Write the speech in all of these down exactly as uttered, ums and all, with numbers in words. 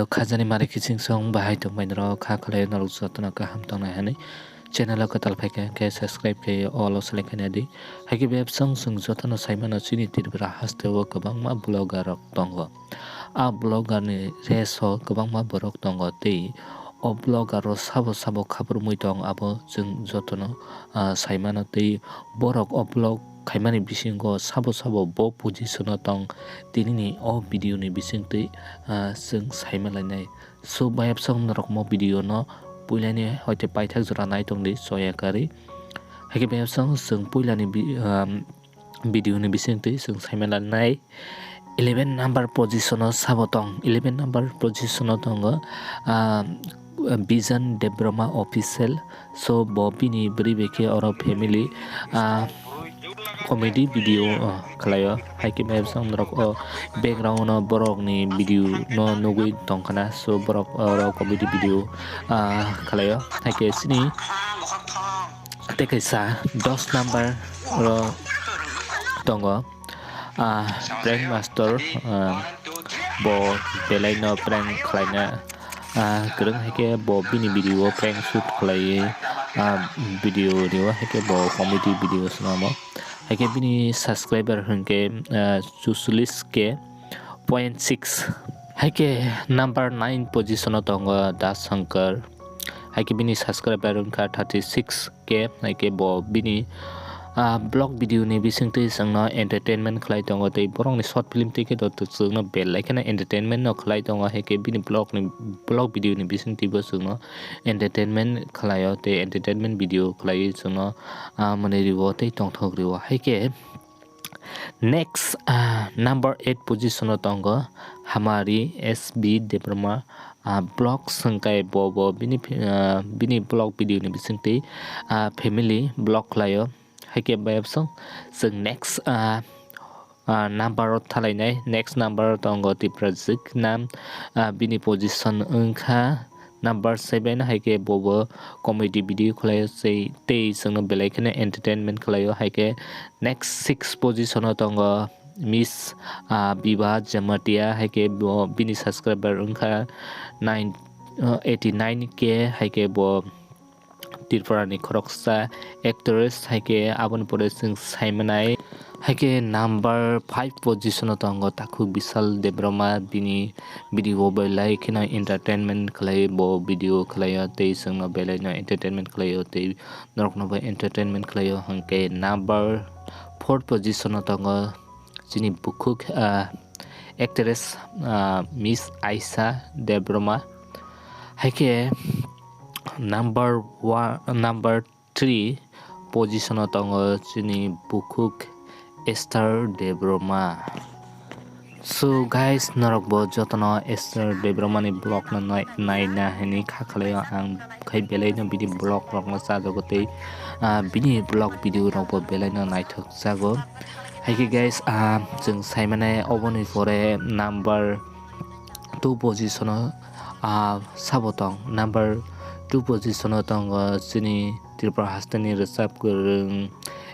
Khajani mari kiching song bahai tongbai norok kha khlai norok jotono kaham tongnai hani channel o kwtal phaikha hwnkhe subscribe khe all o select khaina di. Haikhe bebsong chwng jotono saimano chini Tripura hasteo kwbangma vlogger rok tongo. A vlogger ni race o kwbangma borok tongo tei o vlogger o sabo sabo khabrumwi tong abo chwng jotono, ah, saimano tei borok o vlog khaimani bisingo sabo sabo bo position o tong tinini o video ni bisingtwi, ah, chwng saima lainai. So, bayapsong norok mo video no puilani hoite paithak jora nai tongdi choya kari. Haikhe bayapsong chwng puilani bi-, um, video ni bisingtwi chwng saima lainai. Eleven number position o sabo tong, eleven number position o tongo, ah, Bijan Debbarma Official. So, bo bini bwrwi bai khe oro family, ah, comedy video, ah, khlaio. Haikhe mepsong norok o background o borok ni video no nugwi tongkhana. So, borok oro comedy video, ah, khlaio. Haikhe sini tei kaisa dos number o tongo. Ah, prank master, ah, bo belai no prank khlaina, ah, kwrwng, haikhe bo bini video o prank shoot khlaiwi, ah, video rio, haikhe bo comedy video swnamo. Haikhe bini subscriber hwnkhe, ah, chucholish K point six. Haikhe number nine position o tongo Das Shankar. Haikhe bini subscriber wngkha thirty six K, haikhe bo bini, ah, vlog video ni bisingtwi chwngno entertainment khlai tongo tei borokni short film twi khe to chwngno belai kheno entertainment no khlai tongo, haikhe bini vlog ni, vlog video ni bisingtwi bo chwngno entertainment khlaio tei entertainment video khlaiwi chwngno, ah, mwnwi rwo tei tongthok rwo. Haikhe next, ah, number eight position o tongo Hamari S B Debbarma, ah, vlog hwnkhe bo, bo bini phi-, ah, bini vlog video ni bisingtwi, ah, family vlog khlaio. Haikhe bayapsong chwng next, ah, ah, number o thalainai. Next number o tongo Tiprajik nam, ah, bini position wngkha number seven, haikhe bobo comedy video khlaio, sei tei chwngno belai kheno entertainment khlaio. Haikhe next six position o tongo Miss, ah, Biba Jamatia, haikhe bo bini subscriber wngkha nine, ah, eighty nine K, haikhe bo Tripura ni khoroksa actress, haikhe aboni pore chwng saimanai. Haikhe number five position o tongo Takhuk Bishal Debbarma, bini video belai kheno entertainment khlai, bo video khlaio tei chwngno belai no entertainment khlaio tei norokno bo entertainment khlaio. Hwnkhe number four position o tongo chini bukhuk, ah, actress, ah, Miss Aisha Debbarma. Haikhe number one, number three position o tongo chini bukhuk Esther Debbarma. So guys, norok bo jotono Esther Debbarma ni vlog no nai-, naina hwnwi kha khlaio ang, khai belai no bini vlog rok no chajago tei, ah, bini vlog video rok bo belai no naithok jago. Haikhe guys, ah, chwng saimanai oboni pore number two position o, ah, sabo tong. Number two position o tongo chini Tripura hasteni rwchap kwrwng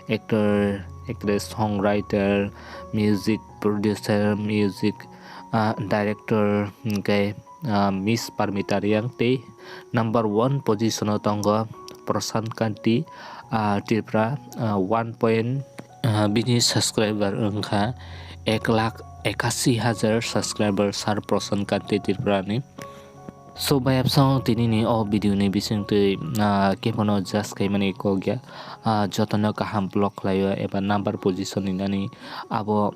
actor, actress, songwriter, music producer, music, ah, director, hwnkhe, ah, Miss Parmita Reang tei number one position o tongo Prashant Kanti, ah, Tripura, ah, one point, ah, bini subscriber wngkha ek lakh ekasi hajar subscriber sir Prashant Kanti Tripura ni. So, bayapsong tinini o video ni bisingtwi, ah, kebono judge khaimani kok ya. Ah, jotono kaham vlog khlaio eba number position ni nani abo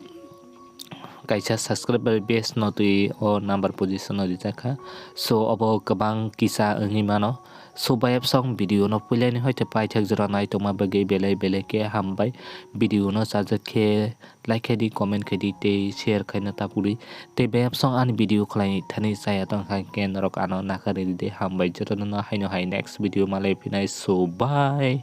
kaisa subscriber base no twi o number position no rijak kha. So, obo kwbang kisa wngwi mano. So, bayapsong video no puilani hoite paithak jora naitongma bagwi belai belai khe hambai. Video no chajak khe like khai di, comment khai di tei share khaina ta puri. Tei bayapsong ani video khlai thani chaya tong kha khe norok ano nakarwi di de. Hambai jotono no haino hai next video malai phinai. So, bye.